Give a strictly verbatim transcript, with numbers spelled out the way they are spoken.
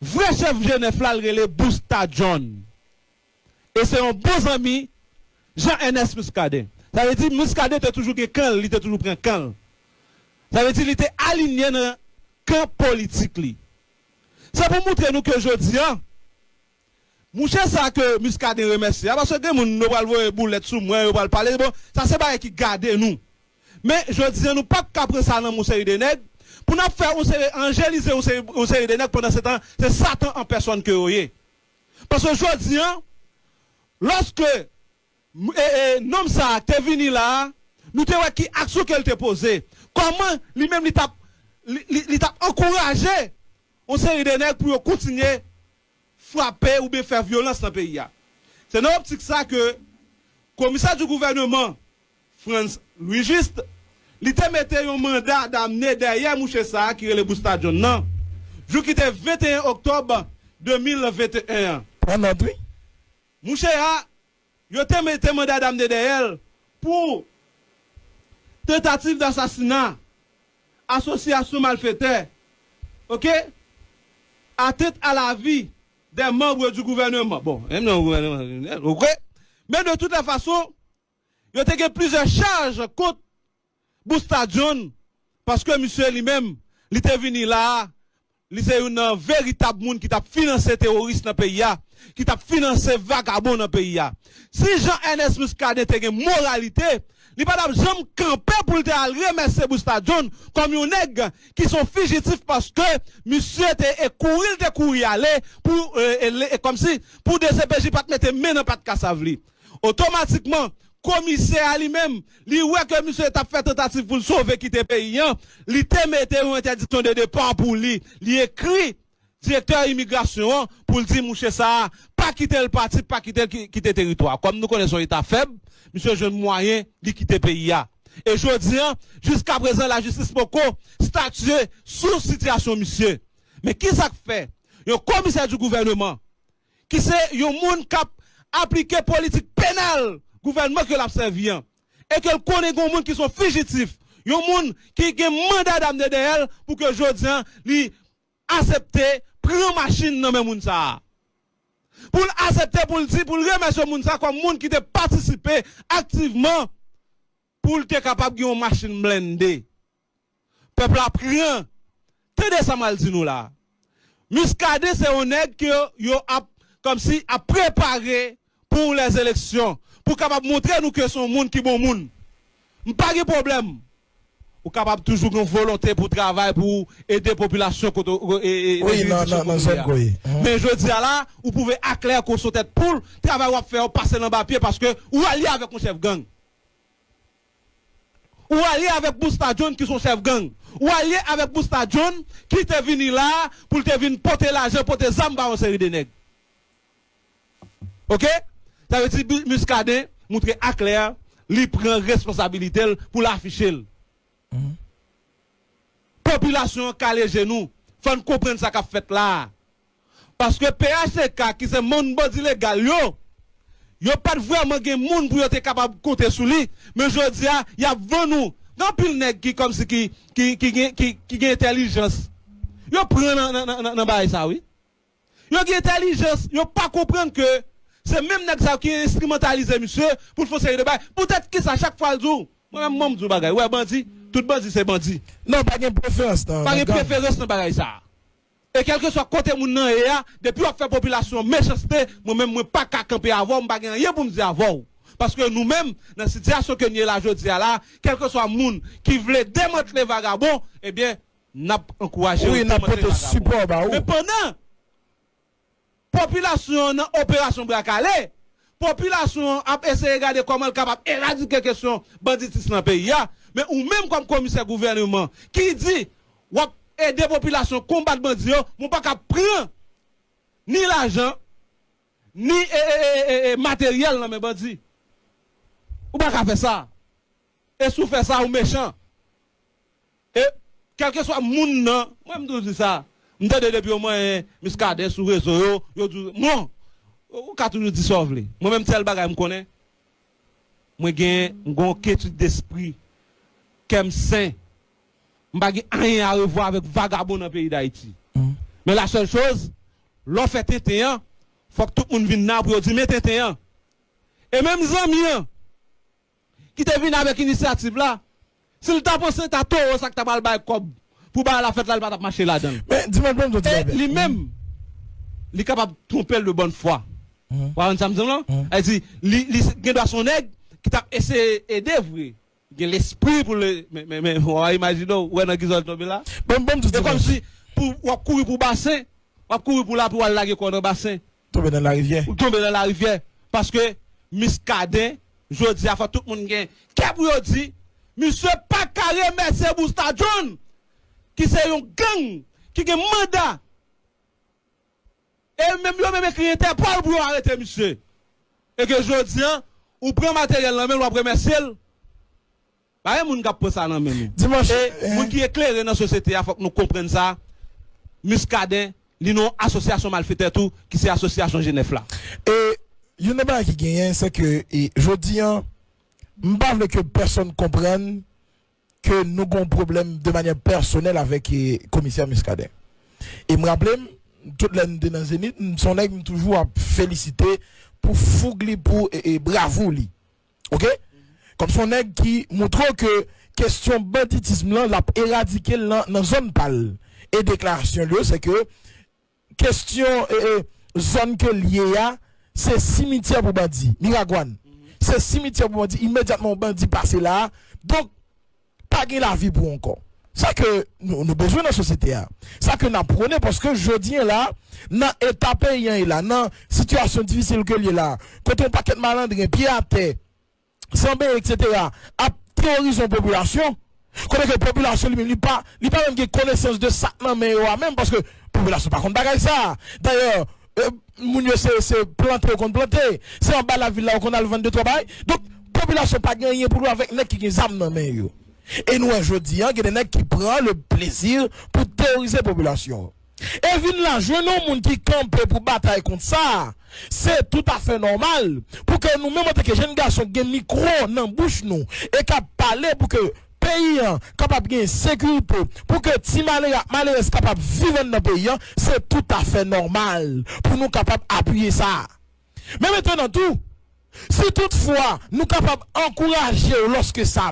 vrè chèf G nèf la, l rele Busta John. E se yon bon zanmi Jean Ernest Muscadin. Sa vle di, Muscadin te toujou gen kan l, li te toujou pran kan l. Sa vle di, li te alinye nan kan politik li. Se pou montre nou ke jodi a, mouche sa ke Muscadin remèsye a, paske gen moun, yo pral voye boulèt sou mwen, yo pral pale, bon, sa se bagay ki gade nou. Men, jodi a, nou p ap ka pran sa nan men yon seri de nèg, pou n ap fè yon seri, anjelize yon seri, yon seri de nèg, pandan se tan, se Satan an pèsòn ke yo ye. Paske jodi a, lòske, e, e, nonm sa a te vini la a, nou te wè ki aksyon ke l te poze. Kòman li menm li t ap, li, li, li t ap ankouraje yon seri de nèg pou yo kontinye frape oubyen fè vyolans nan peyi a. Se nan optik sa ke komisè di gouvèneman, Frantz Louis Juste, li te mete yon manda damne dèyè mouche sa a ki rele Busta John nan, jou ki te venteyen oktòb de mil venteyen an. Pran nòt, wi. Mouche a, yo te mete manda damne dèyè l pou tentative d'assassinat, association malfaiteurs, ok, atteinte à la vie des membres du gouvernement. Bon, menm nan gouvènman, ok. Men de toutes les façons, yo te gen plizyè chaj kont Busta John, paske misye li menm, li te vini la a, li se youn nan veritab moun ki t ap finanse teworis nan peyi a, ki t ap finanse vagabon nan peyi a. Si Jean Ernest Muscadin te gen moralite, li pa t ap janm kanpe pou l te al remèsye Busta John kòm yon nèg ki se yon fijitif, paske misye te, e kouri l te kouri ale pou, e, e, e kòmsi pou D C P J pa t mete men nan pat kasav li. Otomatikman, komisè a li menm, li wè ke misye t ap fè tantativ pou l sove kite peyi a, li te mete yon entèdiksyon de depa pou li. Li ekri direktè imigrasyon an pou l di mouche sa a pa kite l pati, pa kite l ki-, kite teritwa. Kòm nou konnen se yon eta fèb, misye jwenn mwayen li kite peyi a. E jodi a, jiska prezan, lajistis poko statye sou sitiyasyon misye. Men ki sa k fè yon komisè di gouvènman ki se yon moun k ap aplike politik penal gouvènman ke l ap sèvi an, e ke l konnen gen yon moun ki se yon fijitif, yon moun ki gen manda damne dèyè l pou ke jodi a li aksepte pran machin nan men moun sa a. Pou l aksepte pou l di, pou l remèsye moun sa a kòm moun ki te patisipe aktivman pou l te kapab gen yon machin blende. Pèp la pran. Tande sa m al di nou la. Muscadin se yon nèg ke yo ap, kòmsi, ap prepare pou lè eleksyon, pou kapab montre nou ke se yon moun ki bon moun. M pa gen pwoblèm. Ou kapab toujou gen volonte pou travay, pou ede popilasyon kote, e, e, wi, nan, nan, nan zòn kote w ye. Mhm. Men jodi a la, ou pwouve aklè ke w se yon tèt poul, travay w ap fè yo pase l anba pye paske ou alye avèk yon chèf gang. Ou alye avèk Busta John ki se yon chèf gang. Ou alye avèk Busta John ki te vini la pou l te vin pote lajan, pote zam ba yon seri de nèg. Ok? Sa vle di Bu-, Muscadin montre aklè li pran responsabilite l pou l afiche l. Mhm. Popilasyon an kale je nou. Fò n konprann sa k ap fèt la a. Paske P H T K, ki se moun bandi legal yo, yo pa t vrèman gen moun pou yo te kapab konte sou li. Men jodi a, y ap vann ou. Gen anpil nèg ki kòmsi ki, ki, ki gen, ki, ki gen entèlijans. Yo pran nan, nan, nan, nan, nan bagay sa, wi. Yo gen entèlijans, yo pa konprann ke se menm nèg sa yo ki enstrimantalize misye pou l fè yon seri de bagay. Poutèt kisa chak fwa l di w, mwen menm, mwen m di w bagay, ou wè bandi, tout bandi se bandi. Non, pa gen preferans nan, pa gen preferans nan bagay sa. E kèlkeswa kote moun nan ye a, depi w ap fè popilasyon an mechanste, mwen menm mwen pa ka kanpe avè w, m pa gen anyen pou m di avè w. Paske nou menm, nan sitiyasyon ke n ye la jodi a la, kèlkeswa moun ki vle demantle vagabon, ebyen, n ap ankouraje yo demantle vagabon. Wi, n ap pote sipò ba ou. Men pandan popilasyon an nan operasyon bra kale, popilasyon an ap eseye gade kòman l kapab eradike kesyon banditis nan peyi a. Men ou menm kòm komisè gouvèneman ki di w ap ede popilasyon konbat bandi yo, men w pa ka pran ni lajan, ni, e, e, e, e, e, materyèl nan men bandi. Ou pa ka fè sa. E si w fè sa, ou mechan. E kèlkeswa moun nan, mwen m toujou di sa. M tande depi yo manyen Muscadin sou rezo yo, yo di, non, ou ka toujou di sa w vle. Mwen menm sèl bagay m konnen, mwen gen, m gen yon kyetid despri, kè m sen. M pa gen anyen a revwa avèk vagabon nan peyi Dayiti. Men la sèl choz, Lè w fè tenten an, fòk tout moun vin nan pou yo di men tenten an. E menm zanmi an ki te vin avèk inisyativ la, si l ta panse ta towo sa k ta pral bay kòb pou bay la fèt la, li pa t ap mache ladan l. Men, di mwen, ban m di w ti bagay. E li menm, li kapab twonpe l de bòn fwa. Ou konprann sa m di w lan? Sa vle di, li, li gen dwa se yon nèg ki t ap eseye ede vre. Gen lespri pou le, men, men, men, w a imajine w, ou wè nan kisa l tonbe la? Ban m, ban m di w ti bagay. E kòmsi pou, w ap kouri pou basen, w ap kouri pou lapli, w al lage kò w nan basen. Tonbe nan larivyè. Ou tonbe nan larivyè. Paske Muscadin, jodi a, fò tout moun gen kè pou yo di, misye pa ka remèsye Busta John, ki se yon gang, ki gen manda. E menm yo menm ekri Entèpòl pou yo arete misye. E ke jodi a, ou pran materyèl nan men l, w ap remèsye l. Pa gen moun k ap pran sa nan men nou. Dimanch, e eh. Moun ki eklere nan sosyete a, fòk nou konprann sa. Muscadin, li nan yon asosyasyon malfetè tou, ki se asosyasyon G nèf la. E youn nan bagay ki genyen, se ke, e, jodi a, m pa vle ke pèsonn konprann ke nou gen yon pwoblèm de manyè pèsonèl avèk, e, komisè Muscadin. E m raple m, tout lè n te nan Zenith, m se yon nèg m toujou ap felisite pou foug li, pou, e, e, bravou li. Oke? Kòm se yon nèg ki montre w ke kesyon banditism lan, l ap eradike l nan, nan zòn pa l. E deklarasyon l yo, se ke kesyon, e, e, zòn ke l ye a, se simityè pou bandi. Miragwàn. Se simityè pou bandi. Imedyatman yon bandi pase la a, donk, pa gen lavi pou ou ankò. Sa ke nou, nou bezwen nan sosyete a. Sa ke n ap pwone, paske jodi a la, nan eta peyi an ye la, nan sitiyasyon difisil ke l ye la, kote yon pakèt malandren, pye atè, sanbe, etsetera, ap teworize yon popilasyon, kote ke popilasyon li menm, li pa, li pa menm gen konesans de sa k nan men yo a menm, paske popilasyon pa konn bagay sa a. Dayè, e, moun yo se, se plante yo konn plante, se anba lavil la yo konn al vann de twa bagay. Donk, popilasyon pa gen anyen pou l wè avèk nèg ki gen zam nan men yo. E nou wè jodi a, gen de nèg ki pran le plezi pou teworize popilasyon. E vin la jwenn yon moun ki kanpe pou batay kont sa, se toutafè nòmal pou ke nou menm antanke jèn gason ki gen mikwo nan bouch nou e k ap pale pou ke peyi an kapab gen sekirite, pou ke ti malere ak malerèz kapab viv anndan peyi an, se toutafè nòmal pou nou kapab apiye sa. Men mentnan tou, si toutfwa nou kapab ankouraje w lòske sa